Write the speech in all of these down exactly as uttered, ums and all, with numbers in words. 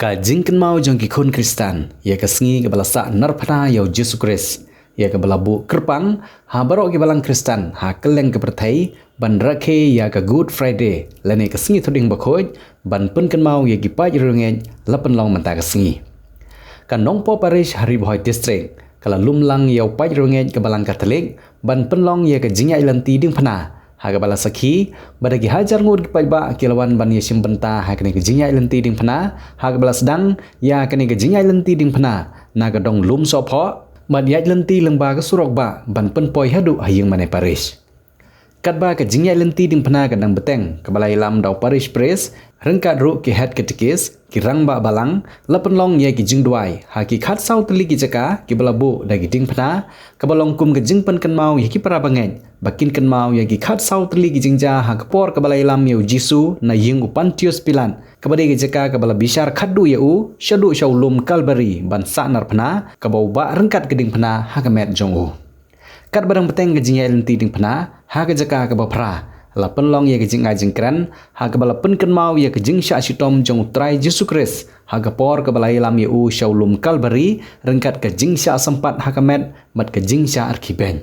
Ka jingkynmaw jong ki khun Khristan ïa ka sngi kaba la sah narphna ïa u Jisu Khrist, ïa kaba la buh kyrpang ha baroh ki balang Khristan ha kylleng ka pyrthei ban rakhe ïa ka Good Friday lane ka sngi Thohdieng Bakhuid, ban pynkynmaw ïa ki paid riewngeit la pynlong mynta ka sngi. Ka Nongpoh Parish ha Ri Bhoi District ka la lum lang ïa u paid riewngeit ka Balang Katholik ban pynlong ïa ka jingïaid lynti diengphna, ha kaba la sakhi ba da ki hajar ngut ki paidbah ki la wan ban ïashim bynta ha kane ka jingïaid lynti diengphna, ha kaba la sdang ïa kane ka jingïaid lynti diengphna na ka dong Lum Sohphoh, bad ïaid lynti lyngba ka surok bah ban pynpoi haduh ha ïing mane parish. Katba ka jingïaid lynti diengphna ka dang bteng, kaba la ïalam da u parish priest ryngkat ruh ki head katekis, ki rangbah balang, la pynlong ïa ki jingduwai ha ki khatsaw tylli ki jaka kiba la buh da ki diengphna, kaba long kum ka jingpynkynmaw ïa ki para bangeit ba kin kynmaw ïa ki khatsaw tylli ki jingjia ha ka por kaba la ïalam ïa u Jisu na ïing u Pontius Pilat, kaba dei ka jaka kaba la bishar khatduh ïa u shaduh sha u lum Kalbari ban sah narphna, kaba u bah ryngkat ka diengphna ha ka met jong u. Katba dang bteng ka jingïaid lynti diengphna, ha ka jaka kaba phra la pynlong ïa ka jingai jingkren, ha kaba la pynkynmaw ïa ka jingshah shitom jong u Trai Jisu Khrist ha ka por kaba la ïalam ïa u sha u lum Kalbari, ryngkat ka jingshah sympat ha ka met bad ka jingshah rkhie beiñ.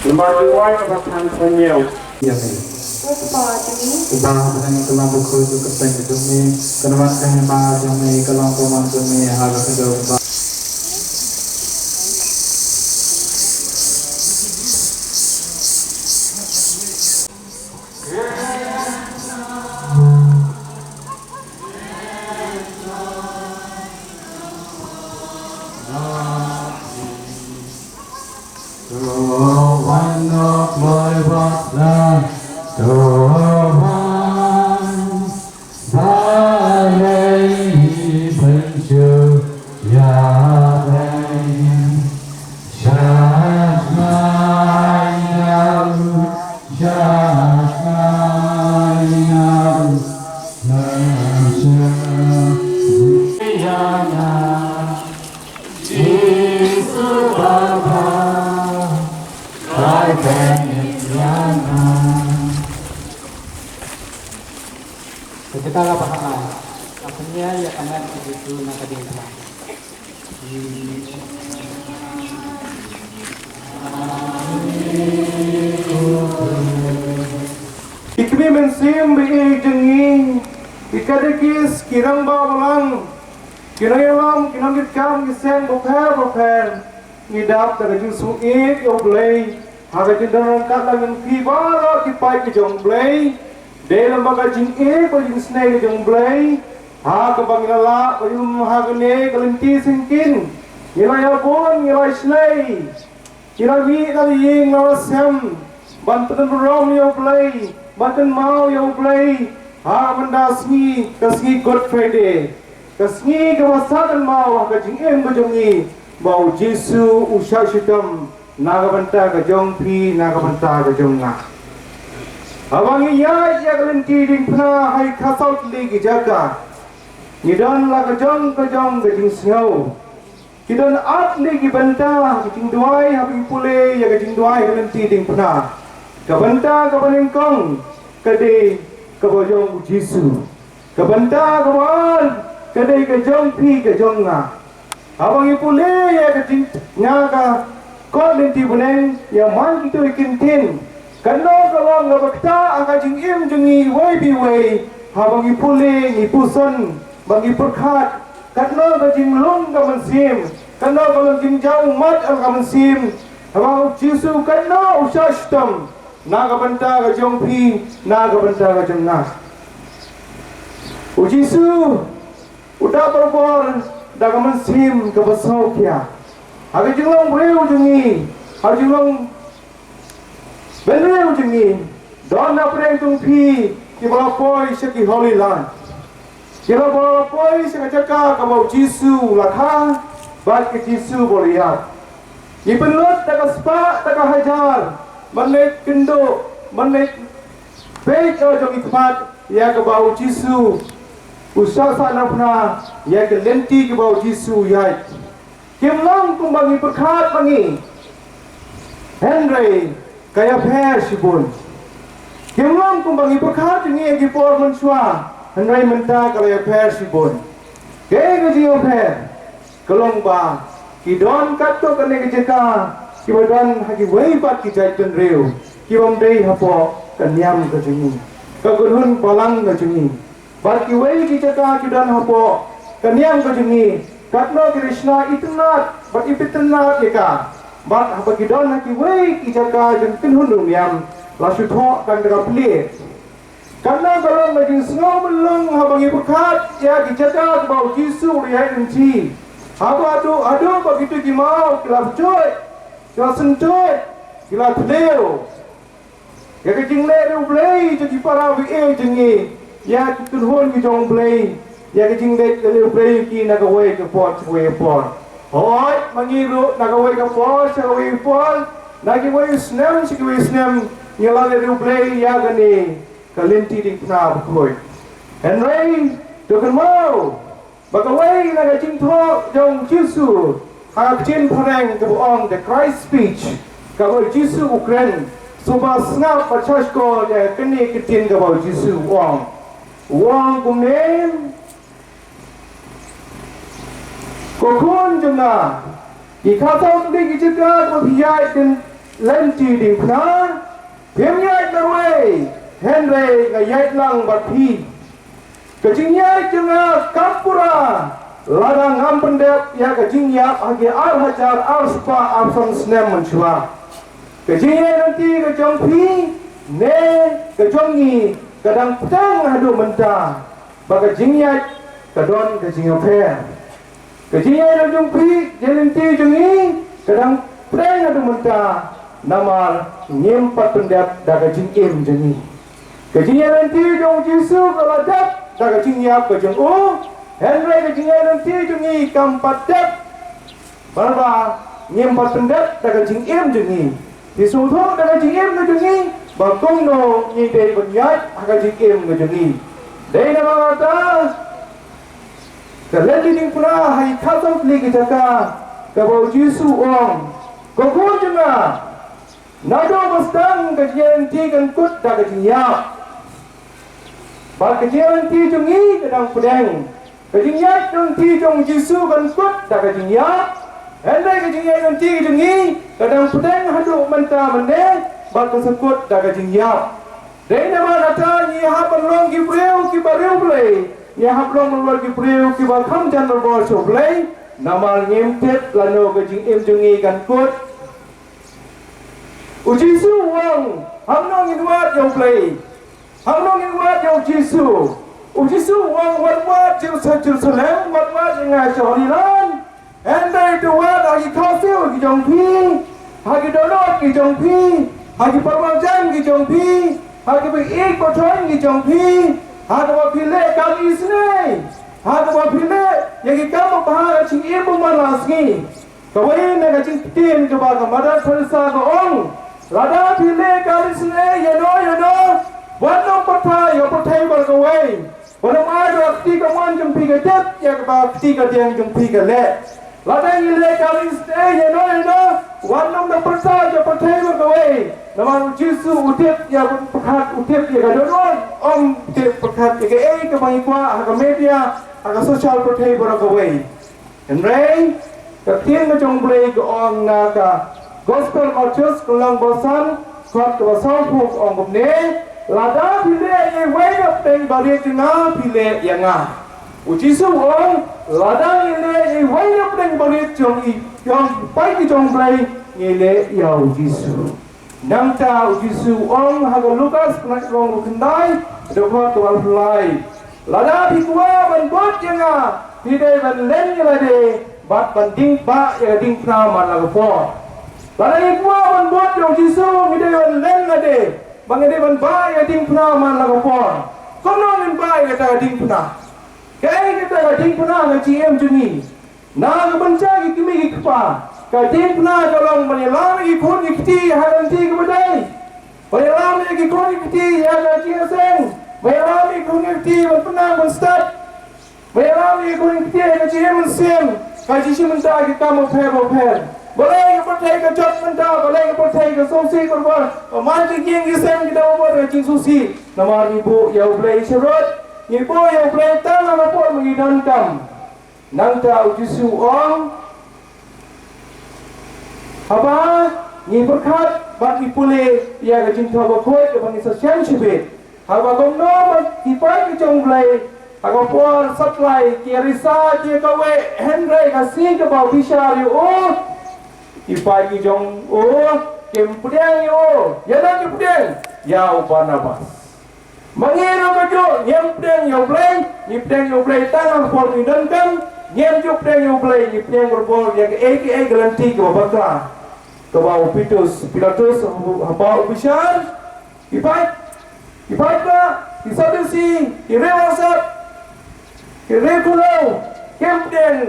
Namar u wai kaba than pynïew. Ïa me. Uba ha bneng ka long bakhuid ka kyrteng ka jong me, kan wan ka hima jong me, ka long ka mon jong me ha ka khyndew kumba Ka jaka kaba khatnai, ka pynïaid ïa ka met ka Jisu na ka diengphna. Ki kmie mynsiem ba ïeit jong ngi, ki katekis, ki rangbah balang, ki nongïalam, ki nongkitkam, ki seng bapher bapher, ngi dap da ka jingsngewsih ïa U Blei ha ka jingdon ryngkat lang jong phi baroh ki paid ki jong U Blei. Dei lyngba ka jingïeit bad jingsneng ka jong U Blei ha kaba ngi la lah ban ïalum ha kane ka lynti syngkien. Ngi la ïabud, ngi la shlei, ngi la mih na la ïing na la sem ban pynburom ïa U Blei, ban kynmaw ïa U Blei ha ka bynta sngi, ka sngi Good Friday, ka sngi kaba sah kynmaw ha ka jingim ka jong ngi ba U Jisu u shah shitom na ka bynta ka jong phi, na ka bynta ka jong nga. Haba ngi ïaid ïa ka lynti diengphna ha ki khatsaw tylli ki jaka, ngi don la ka jong ka jong ka jingsngew. Ki don ar tylli ki bynta ki jingduwai haba ngi pule ïa ka jingduwai ka lynti diengphna. Ka bynta kaba nyngkong ka dei kaba jong U Jisu. Ka bynta kaba ar ka dei ka jong phi ka jong nga. Haba ngi pule ïa ka jing, ïa ka kot lynti bneng, ïa man kito ki kyntien, kano ka long kaba ktah ha ka jingim jong ngi iwei pa iwei. Haba ngi pule, ngi puson bad ngi pyrkhat, kano ka jinglong ka mynsiem, kano ka long jingjaw ummat ka mynsiem. Haba U Jisu kano u shah shitom na ka bynta ka jong phi, na ka bynta ka jong nga. U Jisu u dap barabor da ka mynsiem kaba sngewkhia. Ha ka jinglong briew jong ngi, ha ka jinglong bynriew jong ngi, don na pdeng jong phi kiba la poi sha ki Holy Land. Ki la ba poi sha ka jaka kaba u Jisu u la kha bad ka Jisu ba u la ïap. Ngi pynlut da ka spah da ka hajar, man leit kynduh, man leit peit ïa jong ngi khmat ïa kaba u Jisu u shah sahnarphna, ïa ka lynti kaba u Jisu u ïaid. Kim long kumba ngi pyrkhat ma ngi, hynrei ka ïapher shibun. Kim long kumba ngi pyrkhat ngi ïa ki por mynshuwa, hynrei mynta ka la ïapher shibun. Kaei ka jingïapher? Ka long ba ki don katto katne ka jaka kiba don ha kiwei pat ki jaitbynriew kibym dei hapoh ka niam ka jong ngi, ka kynhun balang ka jong ngi. Bad kiwei ki jaka ki don hapoh ka niam ka jong ngi, katno ki rishna itynnad bad itynnad ïa ka. Bad haba ki don ha kiwei ki jaka jong kynhun u niam, la shu thoh kan da ka plie. Katno ka long ka jingsngew myllung haba ngi pyrkhat ïa ki jaka kaba u Jisu u ïaid lynti. Haba haduh, haduh ba kito ki maw ki la pynjot, ki la synjot, ki la thliew. Ïa ka jingleh riewblei jong ki para baieit jong ngi, ïa ki kynhun ki jong U Blei, ïa ka jingleh riewblei ki na kawei ka por sha kawei ka por. Hooid, ma ngi ruh na kawei ka por sha kawei ka por, na kiwei snem sha kiwei snem, ngi la leh riewblei ïa kane ka lynti diengphna bakhuid. Hynrei to kynmaw ba kawei na ka jingthoh jong u Jisu ha ka ktien phareng kaba ong the Christ speech, kaba u Jisu u kren, sngewbha sngap bad shahshkor ïa kane ka ktien kaba u Jisu u ong. U ong kumne: Ko khun jong nga, ki khatsaw tylli ki jaka kaba phi ïaid lynti diengphna, phim ïaid marwei, hynrei nga ïaid lang bad phi. Ka jingïaid jong nga kam pura lada ngam pyndep ïa ka jingïap ha ki ar hajar ar spah arphew san snem mynshuwa. Ka jingïaid lynti ka jong phi ne ka jong ngi ka dang pteng haduh mynta, ba ka jingïaid ka don ka jingïapher. Ka jingïaid jong phi, jingïaid lynti jong ngi ka dang pteng haduh mynta, namar ngim pat pyndep da ka jingim jong ngi. Ka jingïaid lynti jong u Jisu ka la dep da ka jingïap ka jong u, hynrei ka jingïaid lynti jong ngi kam pat dep, namar ba ngim pat pyndep da ka jingim jong ngi. Phi sngewthuh da ka jingim ka jong ngi, ba kumno ngi dei ban ïaid ha ka jingim ka jong ngi. Dei namar kata ka lynti diengphna ha ki khatsaw tylli ki jaka kaba u Jisu u ong, ko khun jong nga, naduh ba sdang ka jingïaid lynti kan kut da ka jingïap. Bad ka jingïaid lynti jong ngi ka dang pdeng. Ka jingïaid lynti jong u Jisu kan kut da ka jingïap. Hynrei ka jingïaid lynti jong ngi ka dang pdeng haduh mynta mynne, bad kan sa kut da ka jingïap. Dei namar kata ngi hap ban long ki briew kiba riewblei, ngi hap long ban long ki briew kiba kham jan robor sha U Blei, namar ngim tip lano ka jingim jong ngi kan kut. U Jisu u ong, hangno ngin wad ïa U Blei? Hangno ngin wad ïa u Jisu? U Jisu u ong, wat wad Jerusa-, Jerusalem, wat wad ïa nga sha Holy Land. Hynrei to wad ha ki khawsiew ki jong phi, ha ki dohnud ki jong phi, ha ki parmarjan ki jong phi, ha ki baieit bathoiñ ki jong phi, ha kaba phi leh kam isynei, ha kaba phi leh ïa ki kam babha ha ka jingim bymman la sngi. Kawei na ka jingktien kaba ka Mother Teresa ka ong, lada phi leh kam isynei ïano ïano, wat nym pyrta ïa ka pyrthei baroh kawei. Wat nym ai ba ka kti kamon jong phi ka tip ïa kaba ka kti kadiang jong phi ka leh. Lada ngi leh kam isynei ïano ïano, wat nym da pyrta ïa ka pyrthei baroh kawei. Namar u Jisu u tip ïa ka pyrkhat, u tip ïa ka dohnud, ym tip pyrkhat ïa kaei kaba ngi kwah ha ka media, ha ka social pyrthei baroh kawei. Hynrei ka ktien ka jong U Blei ka ong na ka Gospel Mathaios ka lynnong ba san, dkhot kaba sawphew ka ong kumne, lada phi leh ïa iwei na pdeng ba rit jong nga phi leh ïa nga. U Jisu u ong, lada ngi leh ïa iwei na pdeng ba rit jong i, jong i paid ki jong U Blei, ngi leh ïa u Jisu. Nangta u Jisu u ong ha ka Lukas khyndai, dkhot kaba arphew lai, lada phi kwah ban bud ïa nga, phi dei ban len ïa lade bad ban ding, bah ïa ka diengphna man la ka por. Lada ngi kwah ban bud ïa u Jisu, ngi dei ban len lade, ba ngi dei ban bah ïa ka diengphna man la ka por. Kumno ngin bah ïa kata ka diengphna? Kaei kata ka diengphna ka jingim jong ngi? Na ka bynta ki kmie ki kpa, ka diengphna ka long ban ïalam ïa ki khun ki kti ha ka lynti kaba dei. Ban ïalam ïa ki khun ki kti ha ka jingïaseng. Ban ïalam ïa ki khun ki kti ban pynnang ban stad. Ban ïalam ïa ki khun ki kti ha ka jingim mynsiem, ka jingshimbynta ki kam bapher bapher. Balei ka pyrthei ka jot mynta, balei ka pyrthei ka sngewsih baroh? Ka man ka ïing ka sem ki dei baroh ka jingsngewsih. Namar ngi buh ïa U Blei sharud, ngi buh ïa U Blei tang ha ka por ba ngi donkam. Nangta U Jisu u ong, haba ngi pyrkhat bad ngi pule ïa ka Jingthaw Bakhuid kaba ngi sa shem shibit, haba kumno ba ki paid ki jong U Blei ha ka por supply ki risa ki kawei, hynrei ka sngi kaba u bishar ïa u, ki paid ki jong u kim pdiang ïa u. Ïa uno ki pdiang? Ïa u Barnabas. Ma ngi ruh kajuh, ngim pdiang ïa U Blei, ngi pdiang ïa U Blei tang ha ka por ngi donkam. Ngim ju pdiang ïa U Blei, ngi pdiang barabor ïa kaei kaei ka lynti kaba bakla. Kaba u Pitus, Pilatus haba u bishar, ki paid, ki paidbah, ki Sadusi, ki riewhasap, ki riewkhyndew, kim pdiang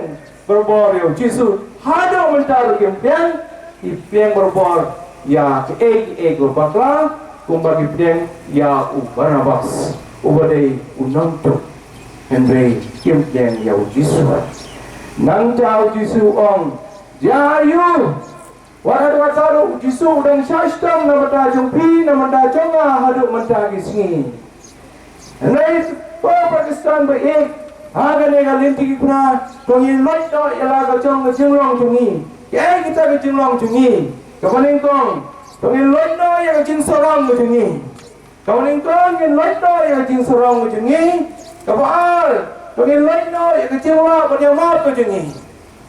barabor ïa U Jisu. Haduh mynta ruh kim pdiang, ki pdiang barabor ïa kaei kaei kaba bakla, kumba ki pdiang ïa u Barnabas, uba dei u nongtuh, hynrei kim pdiang ïa U Jisu. Nangta U Jisu u ong, jia aïu? Wat haduh katta ruh U Jisu u dang shah shitom na ka bynta jong phi, na ka bynta jong nga haduh mynta ki sngi. Hynrei ko Pakistan ba ïeit, ha kane ka lynti ki khun, to ngin lait noh ïa la ka jong ka jinglong jong ngi. Kaei kata ka jinglong jong ngi? Kaba nyngkong, to ngin lait noh ïa ka jingsarong ka jong ngi. Kaba nyngkong, ngin lait noh ïa ka jingsarong ka jong ngi. Kaba ar, to ngin lait noh ïa ka jinglah ban ïa map ka jong ngi.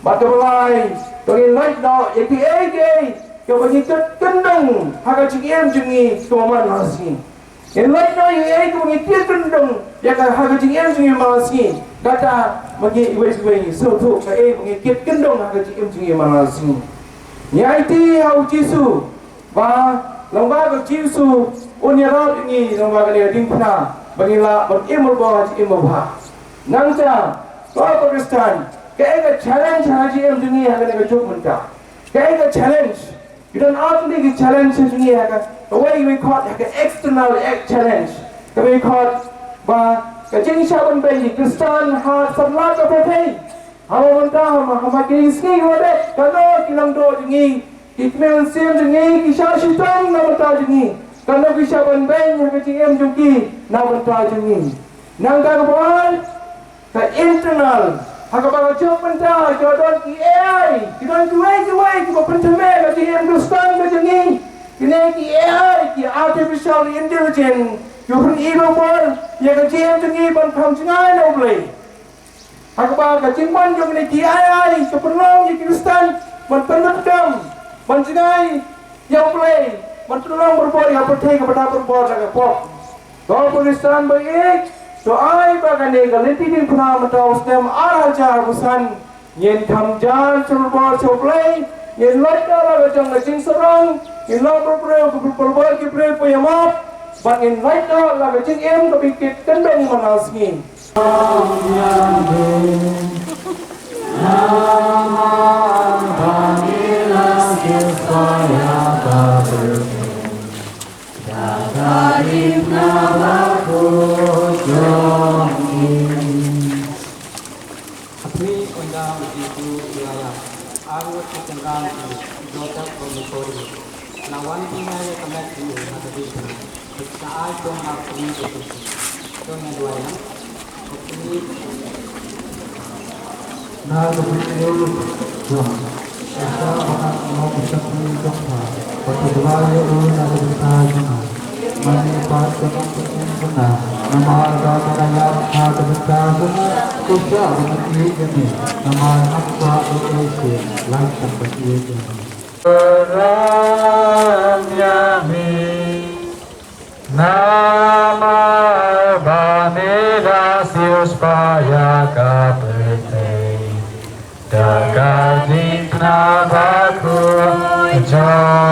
Bad kaba lai, to ngin lait noh ïa kiei kiei kiba ngi kit kyndong ha ka jingim jong ngi kaba man la ka sngi. Ngin lait noh ïa kiei kiba ngi kit kyndong ïa ka ha ka jingim jong ngi man la ka sngi. Kata ma ngi iwei pa iwei ngi sngewthuh kaei ba ngi kit kyndong ha ka jingim jong ngi man la ka sngi. Ngi aiti ha U Jisu ba lyngba ka Jisu un ïarap ïa ngi lyngba kane ka diengphna ba ngin lah ban im barabor ha ka jingim babha. Nangta, ko Pakistan, kaei ka challenge ha ka jingim jong ngi ha kane ka juk mynta? Kaei ka challenge? Ki don ar tylli ki challenge jong ngi ha ka, kawei ka khot ha ka external challenge. Kawei ka khot ba ka jingshah ban beiñ ki Khristan ha satlak ka pyrthei. Haba mynta, haba, haba ki sngi haba dei, kano ki langdoh jong ngi, ki kmie mynsiem jong ngi ki shah shitom na bynta jong ngi? Kano ki shah ban beiñ ha ka jingim jong ki na bynta jong ngi? Nangta kaba ar, ka internal, ha kaba ka juk mynta ka don ki A I, ki don kiwei kiwei kiba pynthame ka jingim Khristan ka jong ngi. Kine ki A I, ki artificial intelligence, ki pyni barabor ïa ka jingim jong ngi ban kham jngai na U Blei. Ha kaba ka jingwan jong kine ki A I ka pynlong ïa ki Khristan ban pyndonkam, ban jngai ïa U Blei, ban pynlong barabor ïa ka pyrthei kaba dap barabor na ka pop. Ko Khristan ba ïeit, to ai ba kane ka lynti diengphna mynta u snem ar hajar arphew san, ngin kham jan sha barabor sha U Blei, ngin lait noh la ka jong ka jingsarong, ngin long barabor, barabor ki briew ba ïamap, bad ngin lait noh la ka jingim kaba kit kyndong man la ka sngi. Apni unda uji tu iwaya arwet ki tenggang ki jotak ko mikori. Na wan ki na ye kamek ki na tadi kana. Na ai jong ha puni ko tu. Jong na duai na. Ko puni. Na ko puni ko tu. Esa baka mo ko sa puni jong ha. Ko tu duai ye u na ko puni jong ha. Mane pat ka nong pynshong jong nga, namar ba ka la ïap ha ka bynta jong nga, to shah ban ïeit ïa me, namar ngam kwah ei ei shuh, lait tang ban ïeit ïa me. Ram ïa me, namar ba me la siew spah ïa ka pyrthei da ka jingthmu bakhuid jong